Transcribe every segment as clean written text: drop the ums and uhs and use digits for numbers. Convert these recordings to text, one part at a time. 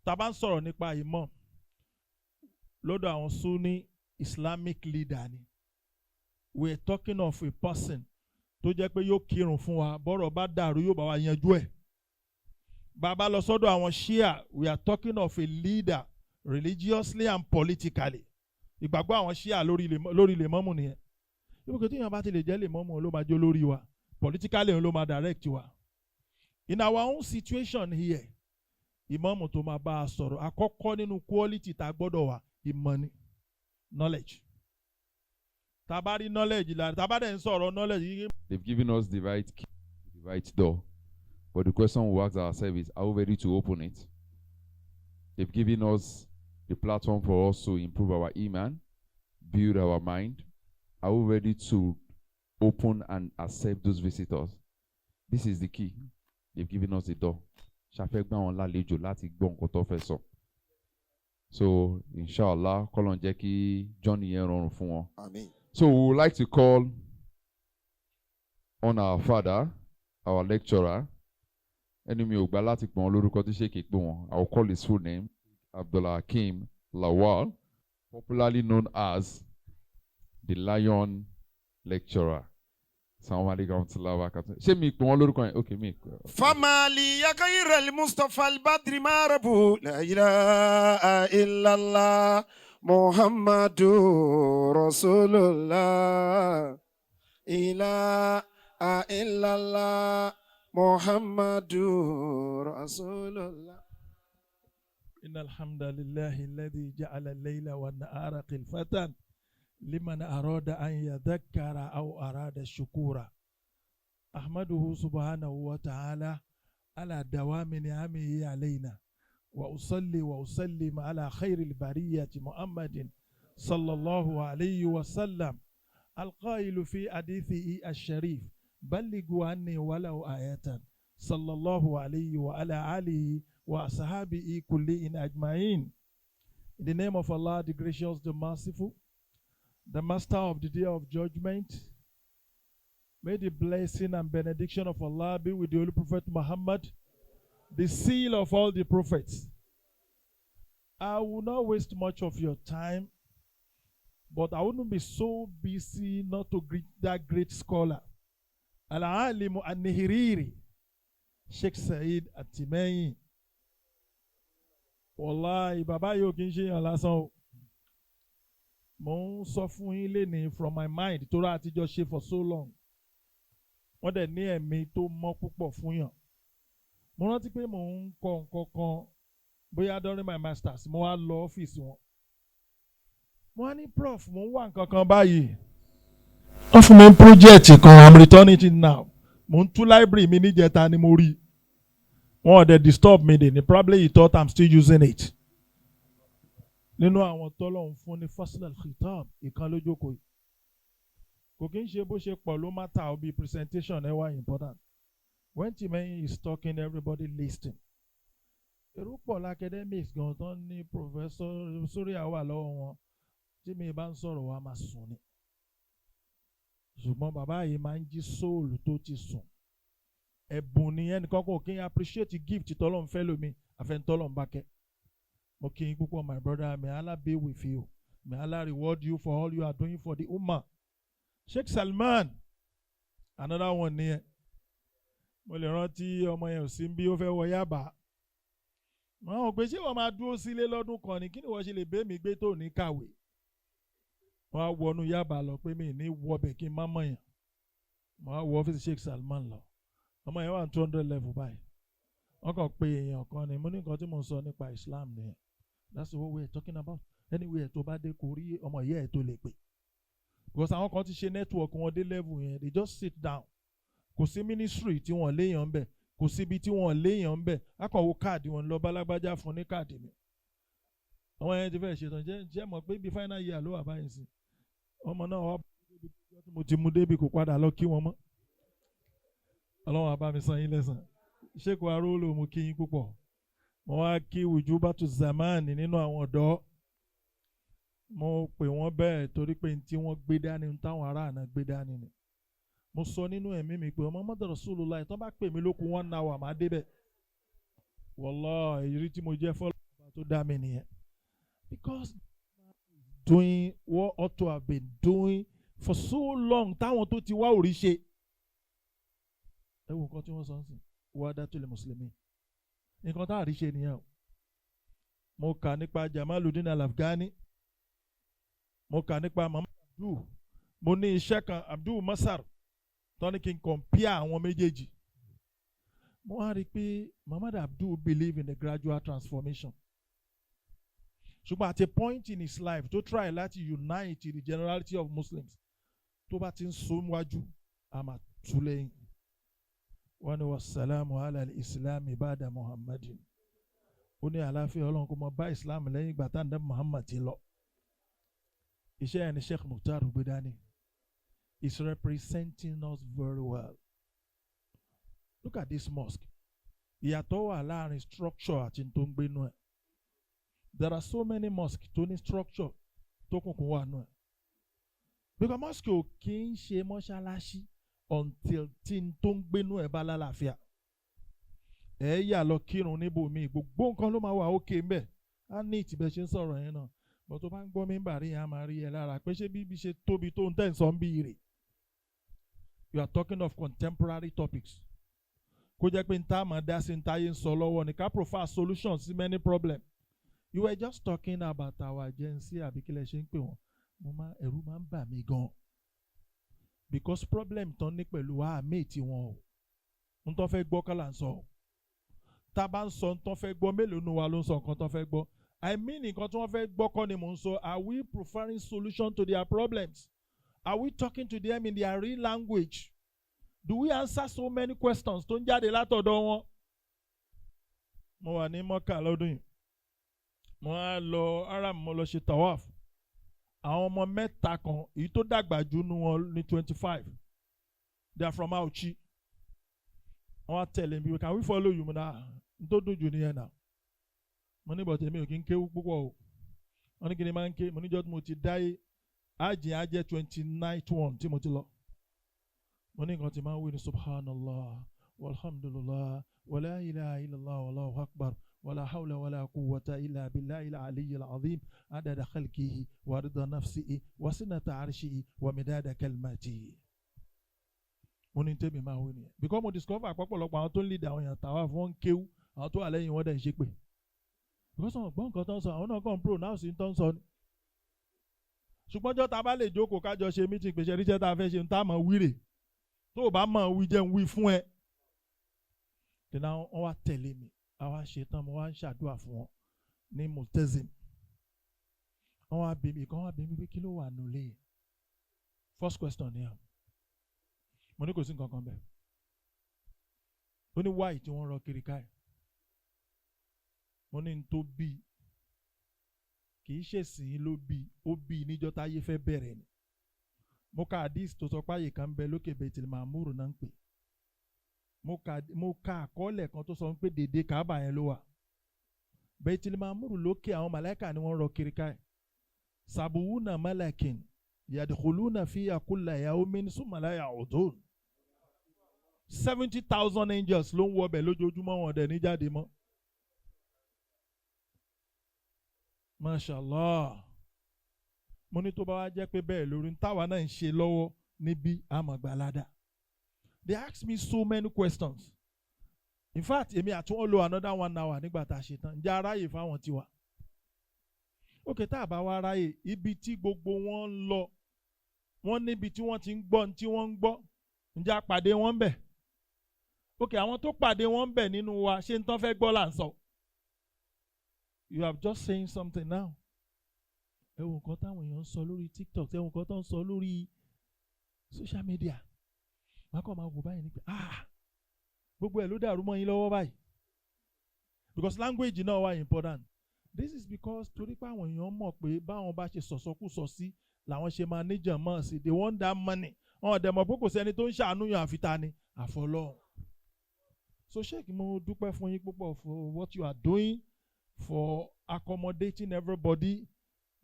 Tá a bá ń sọ̀rọ̀ nípa imam lọ́dọ̀ àwọn Sunni, Islamic leader ni. We are talking of a person tó jẹ́ pé yóò kírun fún wa, bọ́rọ̀ bá dàrú, yóò bá wa yanjú ẹ̀. Bàbá lọ sọ́dọ̀ àwọn Shia, we are talking of a leader religiously and politically. Ìgbàgbọ́ àwọn Shia lórí lèmọ́mù nìyẹn. Ibi kò tí èèyàn bá ti lè jẹ́ lèmọ́mù, ló máa jó lórí wa politically, ló máa direct wa. In our own situation here, ìmọ̀mù tó máa bá a sọ̀rọ̀, àkọ́kọ́ nínú quality tá a gbọ́dọ̀ wà, ìmọ̀ ni, knowledge. Tá a bá rí knowledge la, tá a bá dẹ̀ ń sọ̀rọ̀ knowledge yìí. They've given us the right key, the right door. But the question we ask ourselves is, are we ready to open it? They've given us the platform for us to improve our iman, build our mind. Are we ready to open and accept those visitors? This is the key. They've given us the door. Ṣé a fẹ́ gbà wọ́n lálejò láti gbọ́ nǹkan tó fẹ́ sọ? So, inshallah, k'Ọlọ́run jẹ́ kí journey yẹn rọrùn fún wọn. Àmín. So we would like to call on our father, our lecturer. Ẹni mi ò gbà láti pè wọ́n lórúkọ tí Sheikh pè wọ́n. I will call his full name, Abdullah Hakeem Lawal, popularly known as the Lion Lecturer. Assalamu alaikum warahmatullahi wabarakatuh. Ṣé mi pè wọ́n lórúkọ yẹn? Okay, mi. فما لي غير المصطفى البدر ما ربو لا إله إلا الله محمد رسول الله إله إلا الله محمد رسول الله. إن الحمد لله الذي جعل الليل والنهار خلفة لمن أراد أن يذكر أو أراد شكورا. أحمده سبحانه وتعالى على دوام نعمه علينا، وأصلي وأسلم على خير البرية محمد صلى الله عليه وسلم، القائل في حديثه الشريف: بلغوا عني ولو آية، صلى الله عليه وعلى آله وأصحابه كلهم أجمعين. In the name of Allah, the Gracious, the Merciful, the Master of the Day of Judgment, may the blessing and benediction of Allah be with the Holy Prophet Muhammad, the seal of all the prophets. I will not waste much of your time, but I wouldn't be so busy not to greet that great scholar, Al-Alimu An-Nihiriri, Sheikh Said Atimeyin. Wallahi, bàbá yóò kí n ṣe èèyàn lásán o. Mo ń sọ fún yín lénìí from my mind, tó rà àtijọ́ ṣe for so long. Wọ́n dẹ̀ ní ẹ̀mí tó mọ́ púpọ̀ fún yàn. Mo rántí pé mò ń kọ nǹkan kan, bóyá during my masters, mo wá lọ ọ́fíìsì wọn. Mo wá ní, "Prof, mo ń wá nǹkan kan báyìí." Wọ́n fún mi ní project kan, I'm returning it now. Mo ń tú library mi níjẹta ni mo rí. Wọn ò dẹ̀ disturb me dè ní, probably he thought I'm still using it. Nínú àwọn tọ́lọ́hún fún ní fasl al-khitab, ìkan lójókòó yìí. Kò kí ń ṣe bó ṣe pọ̀ ló matter o, bí presentation ẹ wá important. When Timehin is talking, everybody listen. Èrò pọ̀ l'academics gan tán ní professor sórí àwà lọ́wọ́ wọn. Tí mi bá ń sọ̀rọ̀, wa máa sùn ni. Ṣùgbọ́n bàbá yìí máa ń jí soul tó ti sùn. Ẹ̀bùn ni, ẹnìkan kò kí n appreciate gift tọ́lọ́run fẹ́ lómi, àfẹnutọ́lọ́run bá kẹ́. Mo kí n púpọ̀, my brother. May Allah be with you. May Allah reward you for all you are doing for the ummah. Sheikh Salman, another one nìyẹn. Mo lè rántí ọmọ yẹn ò sí bí ó fẹ́ wọ Yaba. Mo hàn pé ṣé wọ́n máa dúró sílé lọ́dún kan ni? Kí ni wọ́n ṣe lè bẹ́ mi gbé tó ní kàwé? Wọ́n á wọnú Yaba lọ pé mi ní wọbẹ̀ kí n má mọ̀yàn. Mo á wọ ọ́fíìsì Sheikh Salman lọ. Ọmọ yẹn wà ní 200 level báyìí. Wọ́n kàn pé èèyàn kan ni. Mo ní nǹkan tí mo ń sọ nípa Islam nìyẹn. That's what we are talking about. Anywhere tó bá dé, kò rí ọmọ ìyá ẹ̀ tó lè pè. Because àwọn kan ti ṣe network wọn dé level yẹn, they just sit down. Kò sí ministry tí wọ́n léèyàn ń bẹ̀, kò síbi tí wọ́n léèyàn ń bẹ̀. Akọ̀wé káàdì wọn lọ bálágbájá fún ní káàdì mi. Àwọn yẹn ti fẹ́ ṣetán, jẹ́ mọ̀ pé bí final year ló wà báyìí sí. Ọmọ náà wá tí mo ti mú débi, kò padà lọ kí wọn mọ́. Ọlọ́run á bá mi san yín lẹ́san. Sheikh Arolo, mo kí yín púpọ̀. Mo wá kí Wùjúbàtú Zamani nínú àwọn ọ̀dọ́. Mo pè wọ́n bẹ́ẹ̀ torí pé ní tí wọ́n gbé dání, ní táwọn ará àná gbé dání ni. Mo sọ nínú ẹ̀mí mi pé ọmọ mọ́tò Rasulullah tó bá pè mí lókun one hour, máa débẹ̀. Wallahi, èyí tí mo jẹ́ fọlọ́ Tó dá mi nìyẹn. Because doing what ought to have been doing for so long táwọn tó ti wá òrí ṣe. Ẹ wo nǹkan tí wọ́n sọ ń sìn, Wahdatul Muslimin. Nǹkan tá a rí ṣe nìyẹn o. Mo kà nípa Jamaluddin Al-Afghani. Mo kà nípa Muhammad Abduh. Mo ní iṣẹ́ kan, Abdul Masar, tó ní kí n compare àwọn méjèèjì. Mo wá rí i pé Muhammad Abduh believe in the gradual transformation, ṣùgbọ́n at a point in his life to try láti unite the generality of Muslims, tó bá ti ń so wájú, a máa tú lẹ́yìn. Wọ́n ní wasalamu ala islam ibada Muhammadin. Ó ní àlàáfíà Ọlọ́run kó mọ bá Islam lẹ́yìn ìgbà tá ànábì Muhammad ti lọ. Iṣẹ́ yẹn ni Sheikh Mukhtar Gbedani is representing us very well. Look at this mosque. Ìyàtọ̀ wà láàrin structure àti tó ń gbénu ẹ̀. There are so many mosques tó ní structure tó kùnkùn wà nù ẹ̀, because mosque ò kì í ṣe mọ́ṣáláṣí until tí n tó ń gbénu ẹ̀ bá lálàáfíà. Ẹ yà lọ kírun níbòmíì, gbogbo nǹkan ló máa wà ókè ńbẹ̀, á ní ìtìbẹ̀ ṣe ń sọ̀rọ̀ yẹn náà bọ́. Tó bá ń gbọ́ mímbàrí yẹn, á máa rí ẹ lára pé ṣé bíbí ṣe tóbi tó ń tẹ̀ ń sọ ń bí rè. You are talking of contemporary topics, kó jẹ́ pé n tá máa dá sí n táyé ń sọ lọ́wọ́ ní ká provide solutions sí many problems. You were just talking about our agency, àbí kí lẹ ṣe ń pè wọ́n. Mo máa, ẹ̀rù máa ń bà mí gan, because problem tán ní pẹ̀lú wa, àmì tí wọn o ń tọ́ fẹ́ gbọ́ kọ́ là ń sọ. Tá a bá ń sọ ń tọ́ fẹ́ gbọ́, mélòó nu wa ló ń sọ nǹkan tó fẹ́ gbọ́? I mean, nǹkan tí wọ́n fẹ́ gbọ́ kọ́ ni mò ń sọ. Are we providing solution to their problems? Are we talking to them in their real language? Do we answer so many questions tó ń jáde látọ̀dọ̀ wọn? Mo wà ní Mọ́kà lọ́dún yìí. Mo á lọ Haram, mo lọ ṣe tawaf. Àwọn ọmọ mẹ́ta kan, èyí tó dàgbà jù nú wọn ní 25. They are from Auchi. Wọ́n á tẹ̀lé mi, "Can we follow you?" Mo náà n tó dùn jù nìyẹn náà. Mo ní bọ̀tẹ̀ mi ò kí ń kéwú púpọ̀ o. Wọ́n ní kí ni máa ń ké. Mo níjọ́ tí mo ti dáyé, ájìn á jẹ́ 29 one tí mo ti lọ. Mo ní nǹkan tí máa ń wí ní subhanallah walhamdulillah wala ilaha illallah wallahu akbar wala hawla wala quwwata illa billahi al-aliyyil azim adada khalqihi wa rida nafsihi wa sinata arshihi wa midada kalimatihi. Mo ní tẹ́mi máa wí nìyẹn, because mo discover àpapọ̀lọpọ̀ àwọn tó ń lead àwọn èèyàn tàwa fún wọn ń kéwú, àwọn tó wà lẹ́yìn wọn dẹ̀ ń ṣépè, because wọn gbọ́ nǹkan tó ń sọ, àwọn náà kàn ń pronounce tó ń sọ ni. Ṣùgbọ́n jọ́ ta bá lè jókòó kájọ ṣe meeting pèsè ríṣẹ́ tá a fẹ́ ṣe ń tá a mọ̀ wíre, tó o bá mọ̀ wí, jẹ́ ń wí fún ẹ. Dènà wọn wá tẹ̀lé mi, àwa ṣe tán, mo wá ń ṣàdúrà fún wọn ní Multazim. Wọ́n wá bí mi kan, wá bí mi pé kí ló wà nulẹ̀. First question ni mo ní kò sí nǹkan kan bẹ́ẹ̀. Ó ní wáyé tí wọ́n rọ kiri káyì. Mo ní n tó bí kì í ṣèsìn ló bí ó bí níjọ́ táyé fẹ́ bẹ̀rẹ̀ ni. Mo ka hadith tó sọ páyè kan ń bẹ lókè, Baitul Mamuru náà ń pè. Mo ka àkọọ́lẹ̀ kan tó sọ pé dèdè Kaaba yẹn ló wà, Baitul Mamuru lókè. Àwọn màláíkà ni wọ́n rọ kiri káyì, sabuuna malakin yadkhuluna fiya kulla yawmin summa la ya'udun. 70,000 angels ló ń wọbẹ̀ lójoojúmọ́, wọn dẹ̀ ní jáde mọ́. Mashallah. Mo ní tó bá wá jẹ́ pé bẹ́ẹ̀ lórí táwa náà ń ṣe lọ́wọ́ níbí, àmọ̀gbàládà. They asked me so many questions. In fact, èmi àti wọn lo another one hour nígbà tá a ṣe tán. Ǹjẹ́ aráyè fáwọn tiwa? Ok, tá a bá wá ráyè, ibi tí gbogbo wọn ń lọ, wọ́n níbi tí wọ́n ti ń gbọ́ tí wọ́n ń gbọ́. Ǹjẹ́ a pàdé wọn bẹ̀? Ok, àwọn tó pàdé wọn bẹ̀ nínú wa, ṣé ń tán fẹ́ gbọ́ là ń sọ? You have just saying something now. Ẹ wo nǹkan táwọn èèyàn ń sọ lórí TikTok, ẹ wo nǹkan tó ń sọ lórí social media. Wọ́n kàn máa wò báyìí ní pé, ah, gbogbo ẹ̀ ló dàrú mọ́ yín lọ́wọ́ báyìí, because language náà wà important. This is because torí pé àwọn èèyàn mọ̀ pé báwọn bá ṣe sọ̀sọ́kùsọ sí làwọn ṣe máa níjàn mọ́ sí. They want that money. Wọn ò dẹ̀ mọ̀ pé kò sẹ́ni tó ń ṣàánú yàn àfi ta ni àfọlọ́hun. So Sheikh, mo dúpẹ́ fún yín púpọ̀ for what you are doing, for accommodating everybody,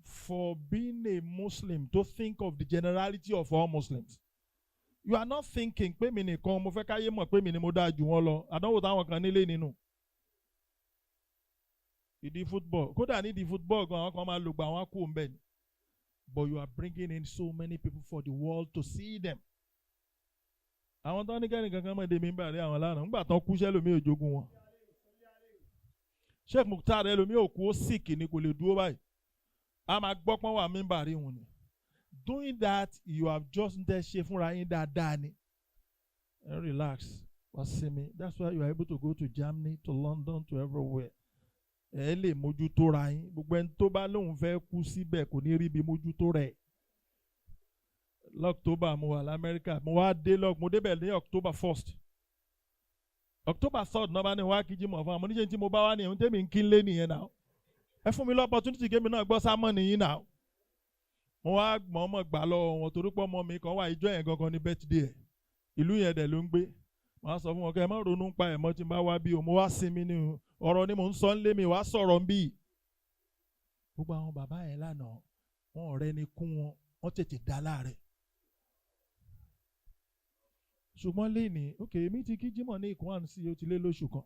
for being a Muslim to think of the generality of all Muslims. You are not thinking pé mi nìkan mo fẹ́ káyé mọ̀ pé mi ni mo dáa jù wọ́n lọ. Àdánwò táwọn kan nílé nínú. Ìdí football, kódà nídìí football gan, àwọn kan máa lò gbà wọn kú òun bẹ́ẹ̀ ni. But you are bringing in so many people for the world to see them. Àwọn tó ní kẹ́ni kankan mọ̀ dèmí ń bàrẹ̀ àwọn lánàá ńgbà tán kú sẹ́lómi ò jogún wọn. Sheikh Mukhtar, ẹlòmí ò kú, ó sick ni, kò lè dúró báyìí. A máa gbọ́ pọ́n wà mímbàrí wọn ni. Doing that, you have just ń tẹ́ ṣe fúnra yín dáadáa ni. Ẹ relax, wá sinmi. That's why you are able to go to Germany, to London, to everywhere. Ẹ lè mójútó ra yín. Gbogbo ẹni tó bá lóun fẹ́ kú síbẹ̀ kò ní rí ibi mójútó rẹ̀. Lọ́ctober mo wà lamẹ́ríkà, mo wá dé lọ́c, mo débẹ̀ ní October 1st, October 3rd náà bá ní wá kí jímọ̀ fún wa. Mo níṣẹ́ tí mo bá wá ní ẹ̀hún tẹ́mi ń kí ń lé nìyẹn náà. Ẹ fún mi l' opportunity kémi náà gbọ́ sermon nìyí náà. Mo wá gbọ́n ọmọ gbà lọ́wọ́ wọn torí pé ọmọ mi kan wà, ìjọ yẹn gangan ní birthday ẹ̀, ìlú yẹn dẹ̀ ló ń gbé. Mo wá sọ fún wọn kẹ́ ẹ má ronú pa ẹ̀ mọ́ tí n bá wá bí o. Mo wá sinmi ní o, ọ̀rọ̀ ni mò ń sọ ń lé mi wá sọ̀rọ̀ ń bí. Gbogbo àwọn bàbá yẹn lánàá, wọn ọ̀rẹ́ ni kún wọn, wọ́n tètè dá láàrẹ̀. Ṣùgbọ́n léèní, ok, èmi ti kí jímọ̀ ní ìkún sí, ó ti lé lóṣù kan.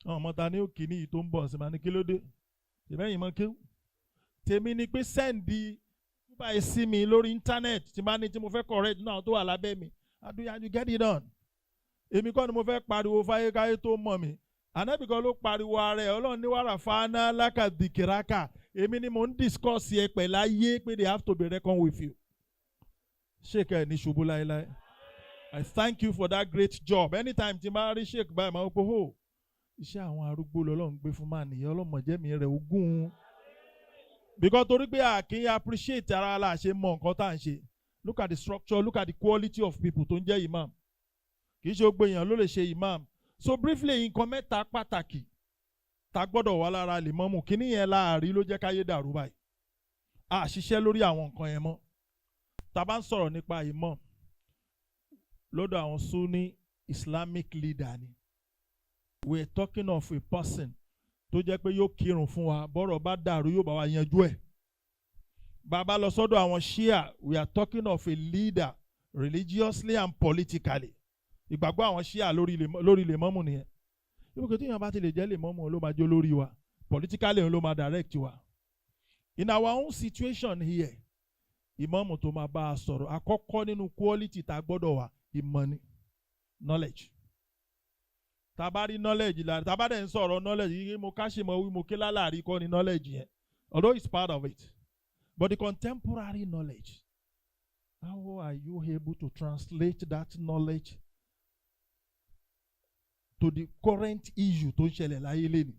Àwọn ọmọ ta ní òkè ní ìyí tó ń bọ̀ sí ma ní kí ló dé ìbẹ́yìn mọ́ kéwù. Tèmi ni pé send báyìí sí mi lórí internet tí bá ní tí mo fẹ́ correct náà tó wà lábẹ́ mi. How do you get it done? Èmi kọ́ ni mo fẹ́ pariwo fáyékáyé tó mọ̀ mí. Ànábì kan ló pariwo ara ẹ̀. Ọlọ́run ní ورفعنا لك ذكرك. Èmi ni mò ń discuss ẹ pẹ̀lú ayé pé they have to be reckoned with you. Sheik, ẹ ní ṣubú láéláé. I thank you for that great job. Anytime tí n bá rí Sheik báyìí, máa ń pọ̀ hó iṣẹ́ àwọn arúgbó lọ́lọ́run gbé fún máa nìyẹn. Ọlọ́mọdé mi rẹ̀ ogún because torí pé a kì í appreciate ara la ṣe mọ nǹkan tá à ń ṣe. Look at the structure, look at the quality of people tó ń jẹ́ imam. Kì í ṣe gbogbo èèyàn ló lè ṣe imam. So briefly, nǹkan mẹ́ta pàtàkì tá gbọ́dọ̀ wà lára lèmọ́mù. Kíní yẹn láàrí ló jẹ́ káyé dàrú báyìí. A ṣiṣẹ́ lórí àwọn nǹkan yẹn mọ́. Tá a bá ń sọ̀rọ̀ nípa imam lọ́dọ̀ àwọn Sunni, Islamic leader ni. We are talking of a person tó jẹ́ pé yóò kírun fún wa, bọ́rọ̀ bá dàrú yóò bá wa yanjú ẹ̀. Bàbá lọ sọ́dọ̀ àwọn Shia, we are talking of a leader religiously and politically. Ìgbàgbọ́ àwọn Shia lórí lèmọ́mù nìyẹn. Ibùkún tí èèyàn bá ti lè jẹ́ lèmọ́mù, ló máa jó lórí wa politically, ló máa direct wa. In our own situation here, ìmọ̀mù tó máa bá a sọ̀rọ̀, àkọ́kọ́ nínú quality tá a gbọ́dọ̀ wà, ìmọ̀ ni, knowledge. Tá a bá rí knowledge la, tá a bá dẹ̀ ń sọ̀rọ̀ knowledge yìí, mo ká ṣe mọ̀ wí mo ké lálàrí kọ́ ni knowledge yẹn, although it's part of it, but the contemporary knowledge, how are you able to translate that knowledge to the current issue tó ń ṣẹlẹ̀ láyé lẹ́nu?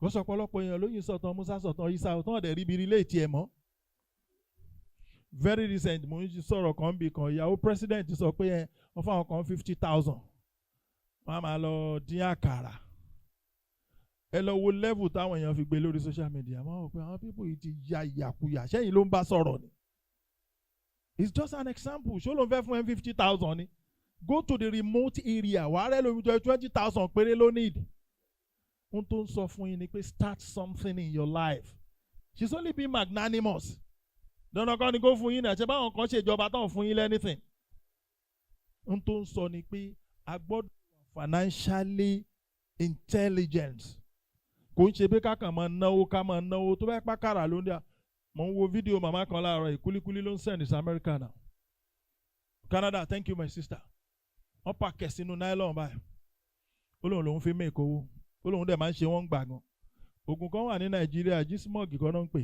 Kò sọ ọ̀pọ̀lọpọ̀ èèyàn lóyún sọ̀tàn Musa, sọ̀tàn Isa, ọ̀tàn ọ̀dẹ̀ ríbi relate ẹ̀ mọ́. Very recent, mo ń sọ̀rọ̀ kan bí kan, ìyàwó president sọ pé ẹ wọ́n fáwọn kan 50,000, wọ́n á máa lọ dín àkàrà. Ẹ lọ wo level táwọn èèyàn fi gbé lórí social media. Wọ́n rò pé àwọn people yìí ti ya ìyàkuyà. Sẹ́yìn ló ń bá sọ̀rọ̀ ni. It's just an example. Ṣó ló ń fẹ́ fún ẹ 50,000 ni? Go to the remote area, wàá rẹ́ lómi jọ, 20,000 péré ló need. Ohun tó ń sọ fún yín ni pé start something in your life. She's only being magnanimous. Dandan kan ni kó fún yín náà ṣe báwọn kan ṣèjọba tán fún yín anything. Ohun tó ń sọ ni pé a gbọ́dọ̀ financially intelligent. Kò ń ṣe pé ká kàn máa náwó, ká máa náwó tó bá pàkàrà ló ń dà. Mo ń wo fídíò màmá kan láàárọ̀ yìí, kúlíkúlí ló ń send sí America now, Canada. Thank you, my sister. Wọ́n pàkẹ́ sínú nylon báyìí. Ó lóun lòún fi make owó, ó lóun dẹ̀ máa ń ṣe wọ́n gbà gan. Oògùn kan wà ní Nàìjíríà, Gismog kan náà ń pè,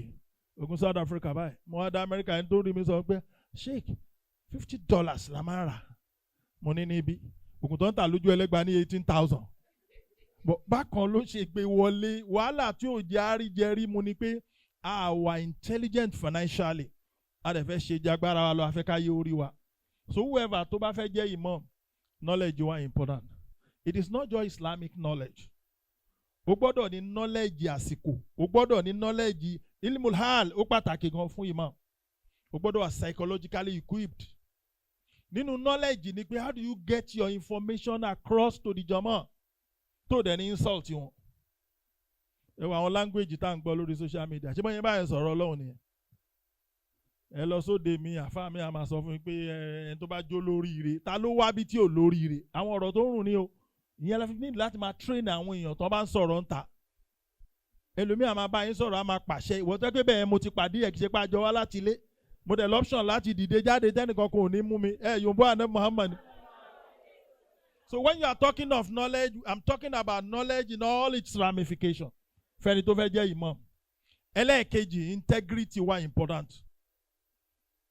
oògùn South Africa báyìí. Mo wá dá America, ẹni tó rí mi sọ pé, "Sheik, $50 la máa ń rà." Mo ní níbí, oògùn tó ń tà lójú ẹlẹ́gba ní 18,000. Bákan ló ṣe gbé wọlé. Wàhálà tí ò jẹ́ àríjẹrí mu ni pé a wà intelligent financially. A dẹ̀ fẹ́ ṣe jagbára wa lọ, a fẹ́ ká yé orí wa. So whoever tó bá fẹ́ jẹ́ imam, knowledge wa important. It is not just Islamic knowledge. O gbọ́dọ̀ ní knowledge àsìkò, o gbọ́dọ̀ ní knowledge ilmul hal. Ó pàtàkì gan fún imam. O gbọ́dọ̀ wà psychologically equipped. Nínú knowledge ni pé how do you get your information across to the jama tó dẹ̀ ní insult wọn? Ẹ wọ àwọn language tá à ń gbọ́ lórí social media. Ṣé báyẹn báyẹn sọ̀rọ̀ Ọlọ́run nìyẹn? Ẹ lọ sóde mi, àfa mi a máa sọ fún mi pé ẹ tó bá jó lóríire, ta ló wá bí tí ò lóríire? Àwọn ọ̀rọ̀ tó ń rùn ní o. Ìyẹn la fi ní láti máa train àwọn èèyàn tó bá ń sọ̀rọ̀ ń ta. Ẹlòmíì á máa bá yín sọ̀rọ̀, á máa pàṣẹ. Ìwọ tó pé bẹ́ẹ̀ mo ti pàdé ẹ̀, kì í ṣe pé àjọ wá láti ilé. Mo dẹ̀ l'option láti dìde jáde, tẹ́nìkan kò ní mú mi. Ẹ yòǹbó àná Muhammad. So when you are talking of knowledge, I'm talking about knowledge in all its ramifications. Fẹ́ni tó fẹ́ jẹ́ imam. Ẹlẹ́ẹ̀kejì, integrity wà important.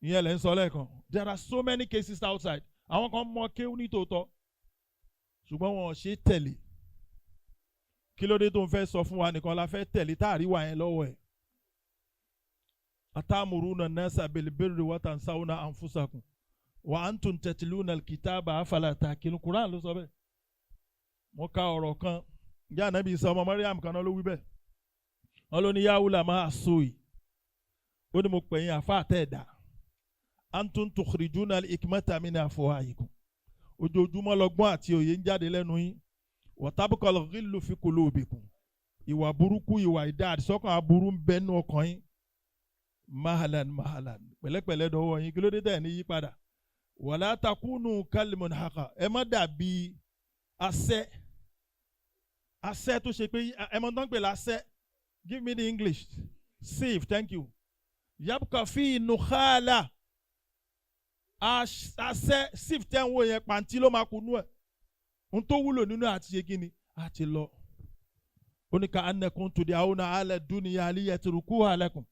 Ìyẹn lẹ́ ń sọ lẹ́ẹ̀kan. There are so many cases outside. Àwọn kan mọ kéwú ní tòótọ́, ṣùgbọ́n wọn ò ṣe é tẹ̀lé. Kí ló dé tó ń fẹ́ sọ fún wa nìkan la fẹ́ tẹ̀lé tá àríwá yẹn lọ́wọ́ ẹ̀? أتأمرون الناس بالبر وتنسون أنفسكم وأنتم تتلون الكتاب أفلا تعقلون. Quran ló sọ bẹ́ẹ̀. Mo ka ọ̀rọ̀ kan. Ǹjẹ́ ànábì sọ ọmọ Mariam kan náà ló wí bẹ́ẹ̀? Wọ́n ló ní يا علماء السوء. Ó ní mo pè yín àfa àtẹ̀dá. أنتم تخرجون الحكمة من أفواهكم. Ojoojúmọ́ lọ́gbọ́n àti òye ń jáde lẹ́nu yín. وتبقى الغل في قلوبكم. Ìwà burúkú, ìwà ìdá, àdìsọ́kàn aburú ń bẹ nínú ọkàn yín. مهلا مهلا. Pẹ̀lẹ́pẹ̀lẹ́ dọwọ́ yín. Kí ló dé tẹ̀ ní yí padà? ولا تكونوا كالمنهقة. Ẹ má dàbí asẹ́. Asẹ́ tó ṣe pé ẹ mọ̀ tán pè lásẹ́. Give me the English. Sieve, thank you. يبقى فيه النخالة. Asẹ́ sieve tẹ́ ń wò yẹn, pàǹtí ló máa kunú ẹ̀. Ohun tó wúlò nínú àti ṣe kíni àti lọ. Ó ní كأنكم تدعون أهل الدنيا ليتركوها لكم.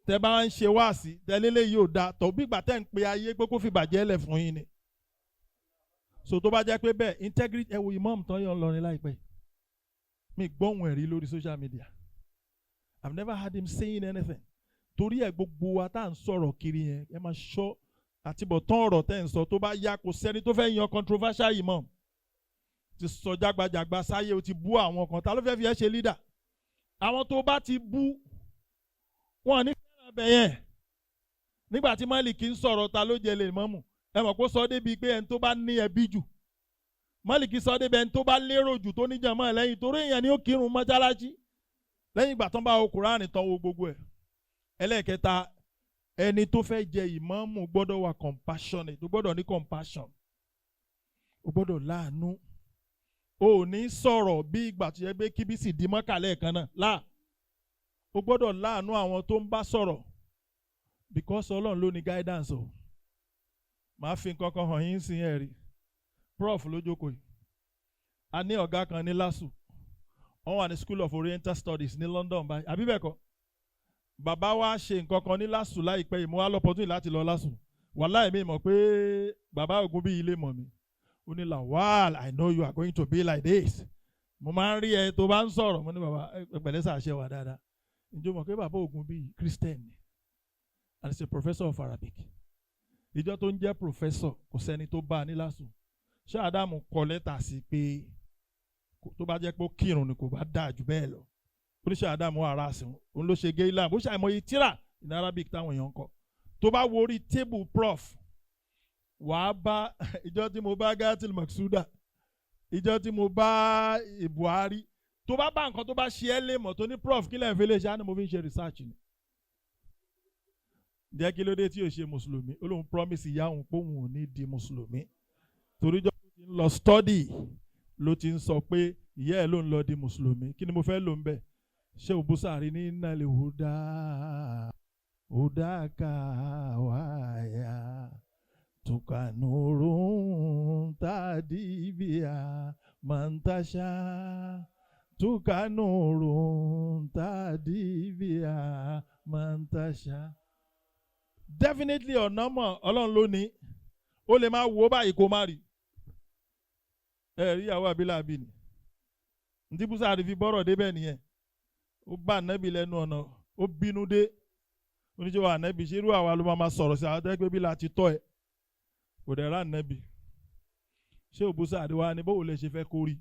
Tẹ́ bá ń ṣe wáàsí, tẹ́lẹ́lẹ́ yìí ò da, tọ́ bí ìgbà tẹ́ ń pe ayé pé kó fi bàjẹ́ lẹ̀ fún yín ni. So tó bá jẹ́ pé bẹ́ẹ̀, integrity. Ẹ wo imam tán yọ̀ ń lọrin láìpẹ́. Mi gbọ́hùn ẹ̀rí lórí social media. I've never heard him saying anything. Torí ẹ̀, gbogbo wa tá à ń sọ̀rọ̀ kiri yẹn, ẹ máa ṣọ́ àtibọ̀tán ọ̀rọ̀ tẹ́ ń sọ. Tó bá yá, kò sẹ́ni tó fẹ́ yan controversial imam. Ti sọ jágbajàgba sáyé, o ti bú àwọn kan, ta ló fẹ́ fi ẹ́ ṣe leader? Àwọn tó bá ti bú wọn ní fẹ́ràn bẹ̀ yẹn. Nígbà tí Málìkì ń sọ̀rọ̀ ta ló jẹ lè mọ́mù, ẹ mọ̀ kó sọ débi pé ẹni tó bá ní ẹbí jù. Málìkì sọ débi ẹni tó bá lérò jù, tó níjàmọ́ lẹ́yìn, torí èèyàn ni ó kírun mọ́ṣáláṣí lẹ́yìn ìgbà tán bá wo Kùránì tán, wo gbogbo ẹ̀. Ẹlẹ́ẹ̀kẹta, ẹni tó fẹ́ jẹ ìmáàmù gbọ́dọ̀ wà compassionate. Ó gbọ́dọ̀ ní compassion, ó gbọ́dọ̀ láàánú. O ò ní sọ̀rọ̀ bí ìgbà tó yẹ pé kíbísì di mọ́kà lẹ́ẹ̀kan náà láà. O gbọ́dọ̀ láàánú àwọn tó ń bá sọ̀rọ̀, because Ọlọ́run ló ní guidance o. Màá fi nǹkan kan hàn yín sí. Ẹ̀ rí prof lójókòó yìí, a ní ọ̀gá kan ní LASU, wọ́n wà ní School of Oriental Studies ní London báyìí, àbí bẹ́ẹ̀ kọ́? Bàbá wa ṣe nǹkan kan ní LASU láìpẹ́ yìí. Mo wá l'opportunity láti lọ LASU. Wàláì, mi mọ̀ pé bàbá Ògún bí ilé mọ̀ mi. Ó ní, "Lawal, I know you are going to be like this. Mo máa ń rí ẹ tó bá ń sọ̀rọ̀." Mo ní, "Bàbá, ẹ pẹ̀lẹ́ sàṣẹ wà dáadáa." Ǹjẹ́ o mọ̀ pé bàbá Ògún bí Christian ni and he's a professor of Arabic? Ìjọ tó ń jẹ́ professor, kò sẹ́ni tó bá a ní LASU. Ṣé Ádámù kọ lẹ́tà sí pé tó bá jẹ́ pé ó kírun ni, kò bá dáa jù bẹ́ẹ̀ lọ? Oníṣẹ́ Ádámù ara sí òun ló ṣe géílà bó ṣe àìmọye tíra in Arabic táwọn èèyàn ń kọ. Tó bá wo orí table prof, wàá bá ìjọ tí mo bá Gatil Maksuda, ìjọ tí mo bá Buhari. Tó bá bá nǹkan tó bá ṣe ẹ́ lè mọ̀, tó ní, "Prof, kí lẹ́yìn fi lè ṣe?" Á ní, "Mo fi ń ṣe research ni." Jẹ́ kí ló dé tí ò ṣe mùsùlùmí? Ó lóun promise ìyá òun pé òun ò ní di mùsùlùmí, torí jọ́ tó ti ń lọ study ló ti ń sọ pé ìyá ẹ̀ ló ń lọ di mùsùlùmí. Kí ni mo fẹ́ lò ń bẹ̀? Ṣé òbúsàrí ní إن الهدى هداك ويا تقى نور تهدي بها من تشاء تقى نور تهدي بها من تشاء. Definitely, ọ̀nà mọ̀ Ọlọ́run ló ní. Ó lè máa wo báyìí kó má rí. Ẹ rí ìyàwó àbílàbí ni ntí búsàrí fi bọ́rọ̀ débẹ̀ nìyẹn. Ó bá ànábì lẹ́nu ọ̀nà, ó bínú dé. Oníṣẹ́ wa, ànábì, ṣerú àwa ló máa sọ̀rọ̀ sí àwọn tẹ́gbẹ́ bí la ti tọ́ ẹ̀? Kò dẹ̀ rà ànábì. Ṣé òbúsàrí wa ni báwo lè ṣe fẹ́ kó rí?